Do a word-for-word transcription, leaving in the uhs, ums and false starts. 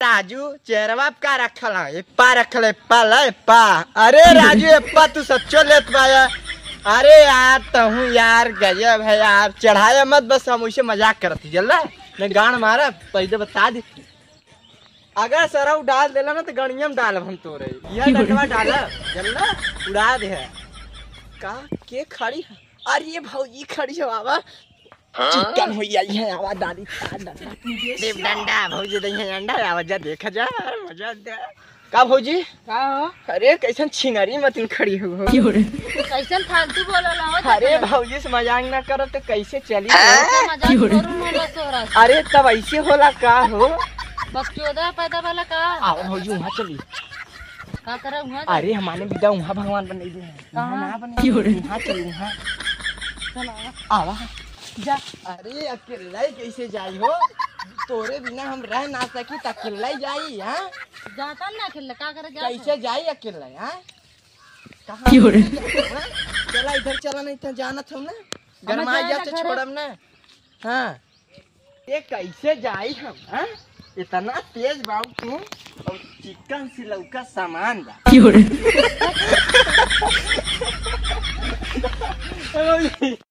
राजू, चेहरवा पे का रखल है? एप्पा रखल है, एप्पा ला, एप्पा। अरे राजू, एप्पा तू सच्चो लेत बा यार। अरे यार, तहूँ यार, गजब है यार। चढ़ाया मत, बस हम वैसे मजाक करत ही, जल्ला। मैं गांड मारब, पहले बता दी। अगर सरऊ डाल देला ना, तो गणिया में डालब हम तोरे। यह डंडवा डालब, जल्ला, उड़ा दे है। का, के खड़ी है? अरे भौजी खड़ी हो, आवा। चिकन हो जाई है, आवा डाली, डाली। देव डंडा, भौजी दई है अंडा, आवा जा, देखा जा, अरे मजा दे। का भौजी? का हो? अरे कैसन छिनरी मतिन खड़ी हो, हो। कैसन फालतू बोलल हो? अरे भौजी से मजाक ना करो तो कैसे चली? कैसे मजाक करूँ होला तोहरा से? अरे तब ऐसे होला का हो? बकचोदा पैदा वाला का? आओ भौजी वहाँ चली। का करे वहाँ चली? अरे हमारे बिदा वहाँ भगवान बनाई दे हैं। कहाँ? वहाँ ना बनाई दे, वहाँ चली, वहाँ। चल आवा। आवा। जा। अरे अकेला ही कैसे जाई हो? तोरे बिना हम रह ना सकी, त अकेला ही जाई, हाँ? जाता ना अकेला, का करे जाता? कैसे जाई अकेला, हाँ? कहाँ? चला इधर चला, नहीं तो जानत हम ना। गरमा जाए जा ना तो घरे। छोड़ब ना। हाँ। ये कैसे जाई हम, हाँ? इतना तेज बाऊ तू, और चिकन से लौका सामान बा।